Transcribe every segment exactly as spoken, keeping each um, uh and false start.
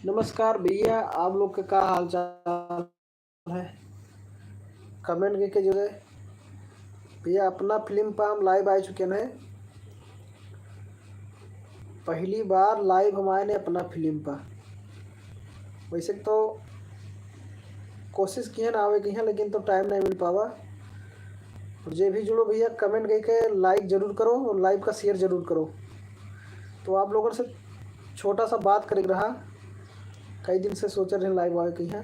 नमस्कार भैया, आप लोग के का हाल चाल है? Comment करके जो है भैया, अपना फिल्म पर हम live आ चुके हैं। पहली बार live हम आए ने अपना फिल्म पर। वैसे तो कोशिश किए ना आवे के हियाँ, लेकिन तो time नहीं मिल पावा। और जे भी जुड़ो भैया, comment करके like जरूर करो और live का share जरूर करो। तो आप लोगन से छोटा सा बात करे के रहा, कई दिन से सोच रहे live आवे के हियाँ,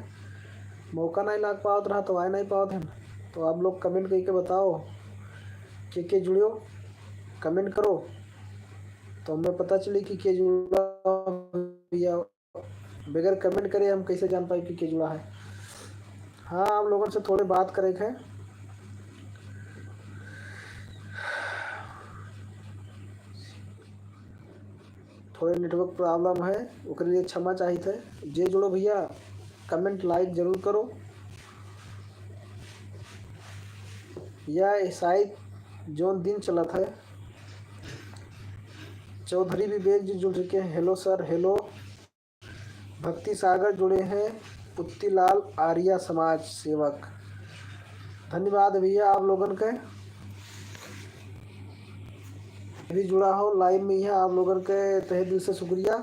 मौका नहीं लाग पावत रहा तो आए नहीं पावत है ना। तो आप लोग comment करके बताओ के के जुड़ियो, comment करो तो हमें पता चले कि के जुड़ा भैया। बगैर comment करे हम कैसे जान पाए कि के जुड़ा है? हाँ, आप लोगन से थोड़े बात करे के है, थोड़े network problem है, ओकरे लिए क्षमा चाहित है। जे जुड़ो भैया, comment like जरूर करो। या शायद जौन दिन चलत है, चौधरी विवेक जी जुड़ चुके हैं। Hello sir, hello। भक्ति सागर जुड़े हैं, पुत्तीलाल आर्या समाज सेवक। धन्यवाद भैया आप लोगन के भी जुड़ा हो live में, यहाँ आप लोगन के तहे दिल से शुक्रिया।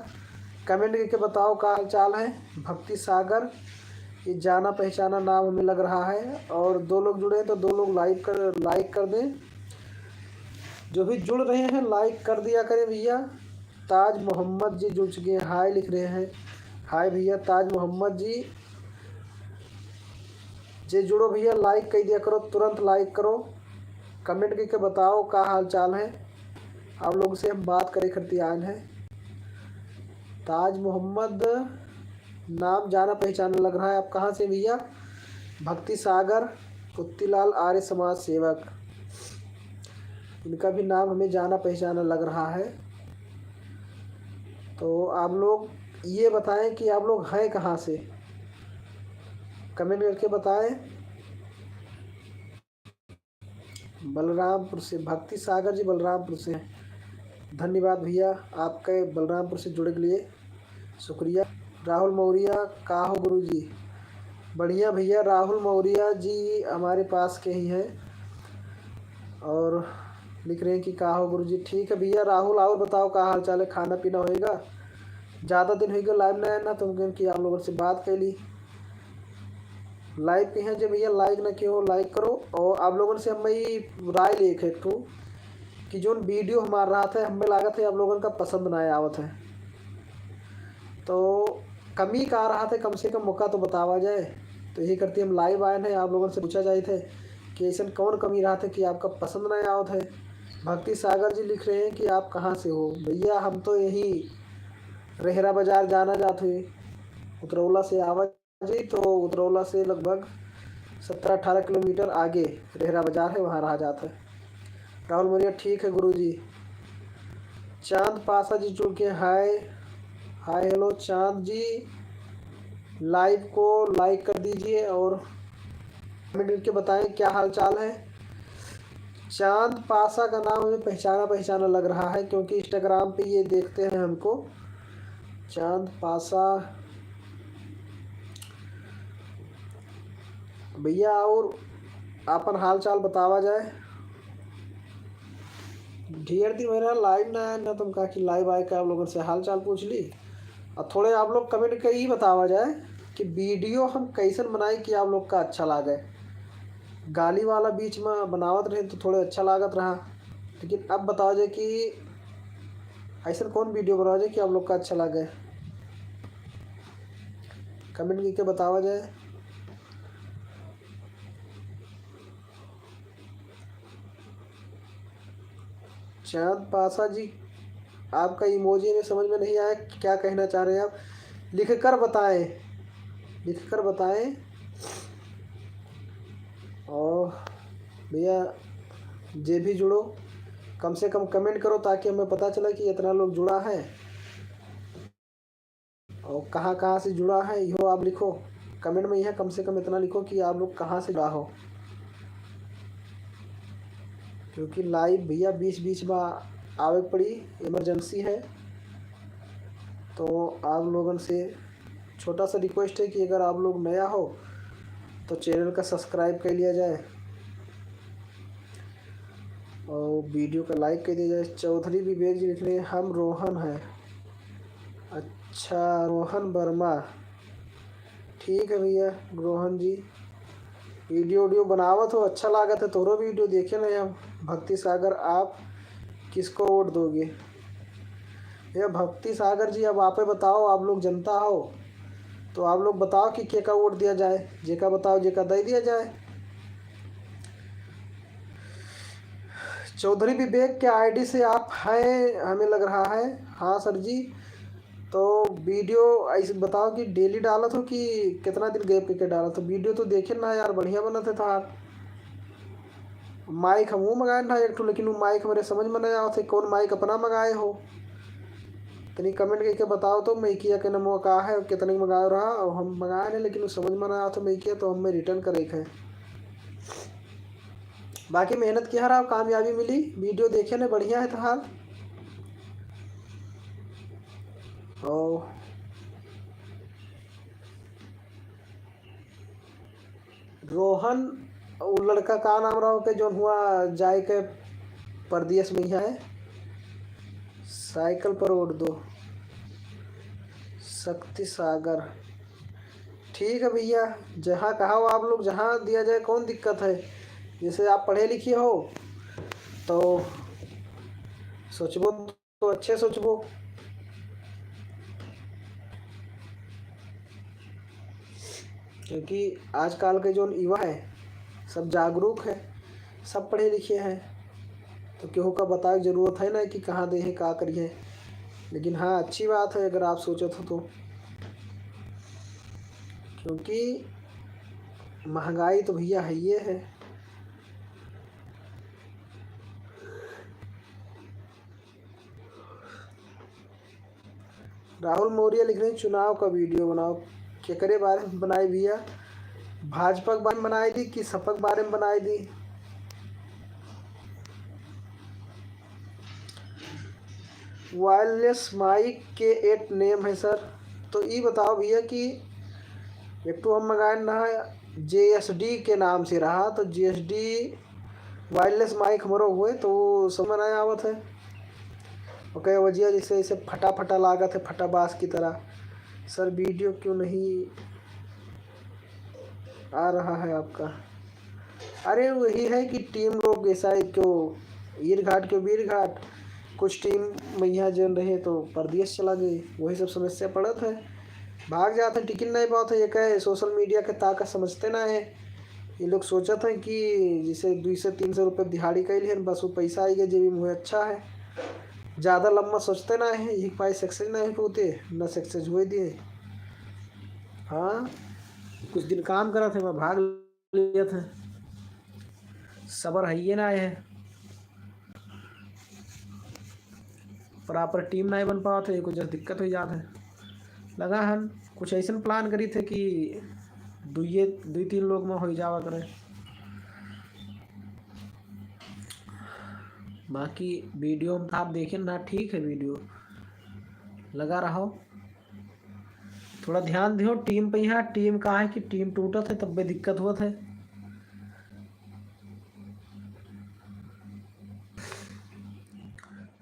Comment करके बताओ का हाल चाल है। भक्ति सागर, ये जाना पहचाना नाम हमें लग रहा है, और दो लोग जुड़े हैं तो दो लोग like कर, like कर दें। जो भी जुड़ रहे हैं like कर दिया करें भैया। ताज मोहम्मद जी जुड़ चुके हैं, hi लिख रहे हैं। Hi भैया ताज मोहम्मद जी, जे जुड़ो भैया like कर दिया करो, तुरंत like करो, comment करके बताओ का हाल चाल है। आप लोग से हम बात करे खातिर आए हैं। ताज मोहम्मद, नाम जाना पहचाना लग रहा है, आप कहाँ से भैया? भक्ति सागर, पुत्तीलाल आर्य समाज सेवक, इनका भी नाम हमें जाना पहचाना लग रहा है। तो आप लोग ये बताएं कि आप लोग हैं कहाँ से, comment करके बताएं। बलरामपुर से भक्ति सागर जी, बलरामपुर से। धन्यवाद भैया, आपके बलरामपुर से जुड़े के लिए शुक्रिया। राहुल मौर्य, का हो गुरुजी? बढ़िया भैया, राहुल मौर्य जी हमारे पास के ही हैं और लिख रहे हैं कि का हो गुरुजी। ठीक है भैया राहुल, और बताओ का हाल चाल है, खाना पीना होएगा? ज़्यादा दिन होएगा live ना आए ना, तो हम कहें कि आप लोगों से बात कर ली। Live के हैं जे भैया like ना किए हो, like करो। और आप लोगन से हम ई राय लेके एक ठो कि जोन video हमार रहत है, हमें लागत है आप लोगन का पसंद ना आवत है, तो कमी का रहत है, कम से कम मौका तो बतावा जाए। तो यही करती हम live आए हैं, आप लोगन से पूछा जाइत है कि ऐसन कौन कमी रहत है कि आपका पसंद ना आवत है। भक्ति सागर जी लिख रहे हैं कि आप कहाँ से हो? भैया हम तो यही रेहरा बाजार जाना जात हुए, उतरौला से आवा जी, तो उतरौला से लगभग सत्रह अठारह किलोमीटर आगे रेहरा बाजार है, वहाँ रहा जात है। राहुल मौर्य, ठीक है गुरुजी। चांद पासा जी जुड़ के hi, hi hello चांद जी, live को like कर दीजिए और comment करके बताएं क्या हाल चाल है। चांद पासा का नाम हमें पहचाना पहचाना लग रहा है, क्योंकि Instagram पे ये देखते हैं हमको। चांद पासा भैया, और आपन हाल चाल बतावा जाए। ढेर दिन मेरा live ना आए ना, तुम कहा कि live आए के आप लोगन से हाल चाल पूछ ली। और थोड़े आप लोग comment के ही बतावा जाए कि video हम कैसन बनाई कि आप लोग का अच्छा लागे। गाली वाला बीच में बनावत रहे तो थोड़े अच्छा लागत रहा, लेकिन अब बतावा जाए कि ऐसन कौन video बनावा जाए कि आप लोग का अच्छा लागे, comment करके बतावा जाए। चांद पासा जी, आपका emoji में समझ में नहीं आया, क्या कहना चाह रहे हैं आप? लिख कर बताएं, लिख कर बताएं। और भैया, जे भी जुड़ो, कम से कम comment करो, ताकि हमें पता चले कि इतना लोग जुड़ा है। और कहाँ कहाँ से जुड़ा है, इहो आप लिखो comment में। यह कम से कम इतना लिखो कि आप लोग कहाँ से जुड़ा हो, क्योंकि live भैया बीच बीच में आवे के पड़ी, emergency है। तो आप लोगन से छोटा सा request है कि अगर आप लोग नया हो तो channel का subscribe कर लिया जाए और video का like कर दिया जाए। चौधरी विवेक जी लिख रहे हैं, "हम रोहन हैं।" अच्छा, रोहन वर्मा, ठीक है भैया रोहन जी, video वीडियो बनावत हो, अच्छा लागत है तोहरो video देखे नहीं हम। भक्ति सागर, आप किसको वोट दोगे? भैया भक्ति सागर जी, अब आपे बताओ, आप लोग जनता हो तो आप लोग बताओ कि केका वोट दिया जाए, जेका बताओ, जेका दे दिया जाए। चौधरी विवेक के आईडी से आप हैं, हमें लग रहा है। हाँ सर जी, तो वीडियो ऐसे बताओ कि डेली डालत हो कि कितना दिन गैप करके डालत हो? वीडियो तो देखे ना यार, बढ़िया बनत है तोहार। माइक हमहूँ मंगाए ना एक ठो, लेकिन वो माइक हमरे समझ में नहीं आवत है, कौन माइक अपना मंगाए हो? तनी कमेंट करके बताओ तो, माइकिया के नमवा का है, कितने के मंगाए रहा और हम मंगाए नहीं, लेकिन वो समझ में ना आवत है माइकिया, तो हमें रिटर्न करे के है। बाकी मेहनत किया रहा, कामयाबी मिली। वीडियो देखे ने, बढ़िया है तोहार। और रोहन, वो लड़का का नाम रहा ओके, जौन हुआ जाए के परदेस में यहाँ है, साइकिल पर वोट दो, शक्ति सागर। ठीक है भैया, जहाँ कहा हो आप लोग, जहाँ दिया जाए, कौन दिक्कत है? जैसे आप पढ़े लिखे हो तो सोचबो तो अच्छे सोचबो, क्योंकि आजकल के जौन युवा है सब जागरूक है, सब पढ़े लिखे हैं, तो केहू का बताए के जरूरत है ना कि कहाँ दे है, का करिए। लेकिन हाँ, अच्छी बात है अगर आप सोचत हो तो, क्योंकि महंगाई तो भैया है ये है। राहुल मौर्य लिख रहे हैं, "चुनाव का वीडियो बनाओ।" केकरे बारे में बनाई भैया? भाजपा के बारे में बनाई दी कि सपा के बारे में बनाई दी? वायरलेस माइक के एट नेम है सर। तो ई बताओ भैया कि एक तो हम मंगाए ना, जेएसडी के नाम से रहा, तो जेएसडी वायरलेस माइक हमरो हुए तो समझ में नहीं आवत है। ओके, वजह जैसे, जैसे फटा फटा लागत है, फटा बास की तरह। सर, वीडियो क्यों नहीं आ रहा है आपका? अरे, वही है कि टीम लोग ऐसा है, क्यों ईर घाट, क्यों वीर घाट, कुछ टीम मैया जन रहे तो परदेस चला गए, वही सब समस्या पड़त है, भाग जात है, टिकट नहीं पावत है। ये कहे सोशल मीडिया के ताकत समझते ना है। ये लोग सोचत हैं कि जैसे दो सौ तीन सौ रुपये दिहाड़ी कैल है, बस वो पैसा आई गया जेबी में, अच्छा है। ज़्यादा लंबा सोचते ना है, यही पाई सक्सेस नहीं होते, ना सक्सेस हुए दिए। हाँ, कुछ दिन काम करत है, मैं भाग लेत है, सबर है ये ना है, प्रॉपर टीम नहीं बन पावत है, ये कुछ दिक्कत हो जात है। लगा हन कुछ ऐसन प्लान करी थे कि दुइये, दुई तीन लोग में हो जावा करे। बाकी वीडियो हम तो आप देखें ना, ठीक है, वीडियो लगा रहो, थोड़ा ध्यान दियो टीम पे। यहाँ टीम का है कि टीम टूटत है, तब भी दिक्कत होत है।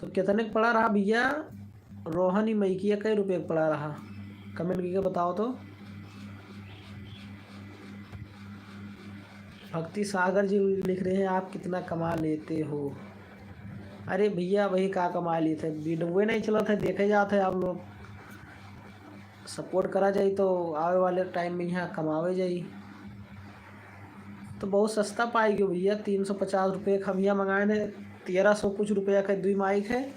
तो कितने का पड़ा रहा भैया रोहन ई मइकिया, कई रुपये का पड़ा रहा? कमेंट करके बताओ तो। भक्ति सागर जी लिख रहे हैं, "आप कितना कमा लेते हो?" अरे भैया, वही का कमा लेते हैं, वीडियो नहीं चलत है, देखे जाते हैं आप लोग। सपोर्ट करा जाई तो आवे वाले टाइम में यहाँ कमावे जाई। तो बहुत सस्ता पाई गयो भैया, तीन सौ पचास रुपये का हम यहाँ मंगाए ने, तेरह सौ कुछ रुपया का दुई माइक है,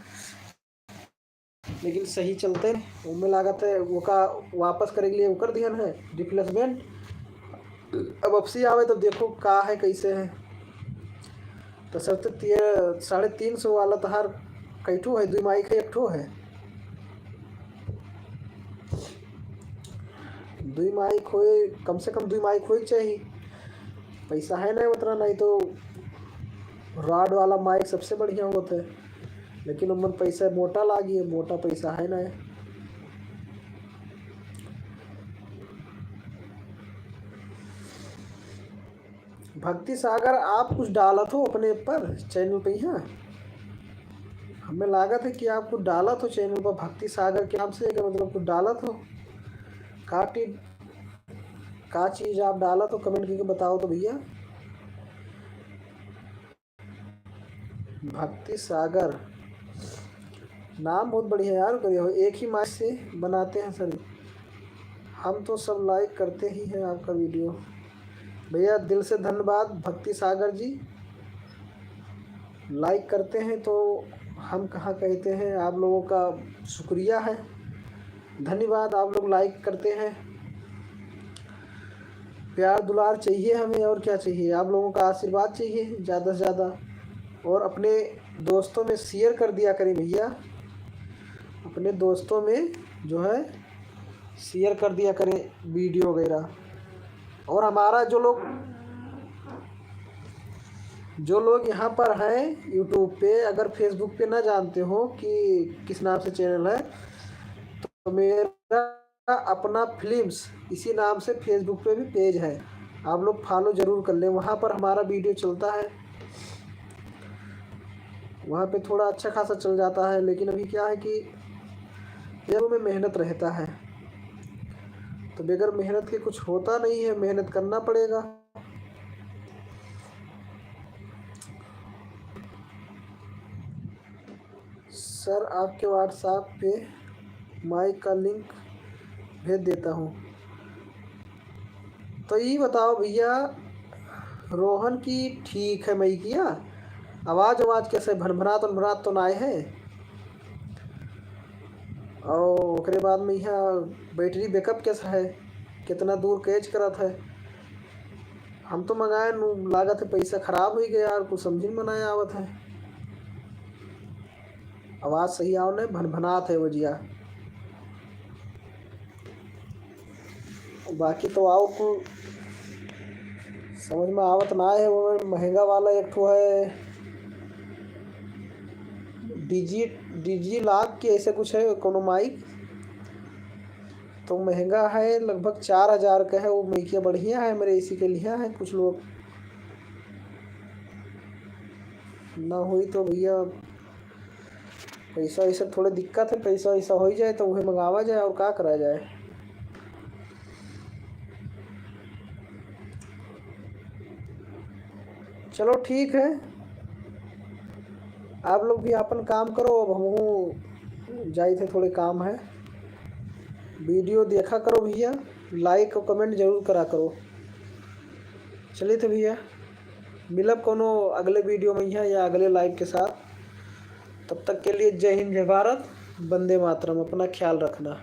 लेकिन सही चलते। उनमें लागत है वो का वापस करे के लिए वो कर दिहन है रिप्लेसमेंट। अब वापसी आवे तो देखो का है, कैसे है। तो सर, तो ते-, साढ़े तीन सौ वाला तहार कई ठो है? दुई माइक है, एक ठो है? दुई माइक होए, कम से कम दुई माइक होए के चाही। पैसा है नहीं उतना, नहीं तो रॉड वाला माइक सबसे बढ़िया होत है, लेकिन उमन पैसा मोटा लागी है, मोटा पैसा है नहीं। भक्ति सागर, आप कुछ डालत हो अपने पर चैनल पे यहाँ? हमें लागत है कि आप कुछ डालत हो चैनल पर भक्ति सागर के नाम से, एकर मतलब कुछ डालत हो। का टी-, का चीज आप डालत हो, कमेंट करके बताओ तो भैया। भक्ति सागर, नाम बहुत बढ़िया यार, करे हो, एक ही माइक से बनाते हैं सर। हम तो सब लाइक करते ही हैं आपका वीडियो। भैया दिल से धन्यवाद भक्ति सागर जी, लाइक करते हैं तो हम कहाँ कहते हैं, आप लोगों का शुक्रिया है, धन्यवाद, आप लोग लाइक करते हैं। प्यार दुलार चाहिए हमें, और क्या चाहिए, आप लोगों का आशीर्वाद चाहिए ज़्यादा से ज़्यादा। और अपने दोस्तों में शेयर कर दिया करें भैया, अपने दोस्तों में जो है शेयर कर दिया करें वीडियो वगैरह। और हमारा जो लोग, जो लोग यहाँ पर हैं यूट्यूब पे, अगर फेसबुक पे ना जानते हो कि किस नाम से चैनल है, तो मेरा अपना फिल्म्स इसी नाम से फेसबुक पे भी पेज है, आप लोग फॉलो ज़रूर कर लें। वहाँ पर हमारा वीडियो चलता है, वहाँ पे थोड़ा अच्छा खासा चल जाता है, लेकिन अभी क्या है कि जब में मेहनत रहता है, तो बगैर मेहनत के कुछ होता नहीं है, मेहनत करना पड़ेगा। सर, आपके WhatsApp पे माइक का लिंक भेज देता हूँ। तो ई बताओ भैया, रोहन की ठीक है मइकिया? आवाज, आवाज कैसे, भनभनात, भनभनात तो नाय है? और ओकरे बाद में यहाँ बैटरी बैकअप कैसा है, कितना दूर कैच करत है? हम तो मंगाए नु, लागत है पैसा खराब होइ गया और कुछ समझ में ना आवत है। आवाज सही आओ ने, भनभनात है वजिया। बाकी तो आओ कुछ समझ में आवत ना है। वो महंगा वाला एक ठो है, डिजी, डिजी लॉक के ऐसे कुछ है कोनो माइक, तो महंगा है, लगभग चार हजार का है। वो माइकिया बढ़िया है, मेरे इसी के लिया है कुछ लोग। ना हुई तो भैया, पैसा वैसा थोड़े दिक्कत है, पैसा वैसा हो ही जाए तो वही मंगावा जाए, और का करा जाए। चलो ठीक है, आप लोग भी अपन काम करो, अब हमहू जाइत है, थोड़े काम है। वीडियो देखा करो भैया, लाइक और कमेंट जरूर करा करो। चलिए तो भैया, मिलब कोनो अगले वीडियो में यहाँ या अगले लाइव के साथ। तब तक के लिए जय हिंद, जय भारत, वंदे मातरम। अपना ख्याल रखना।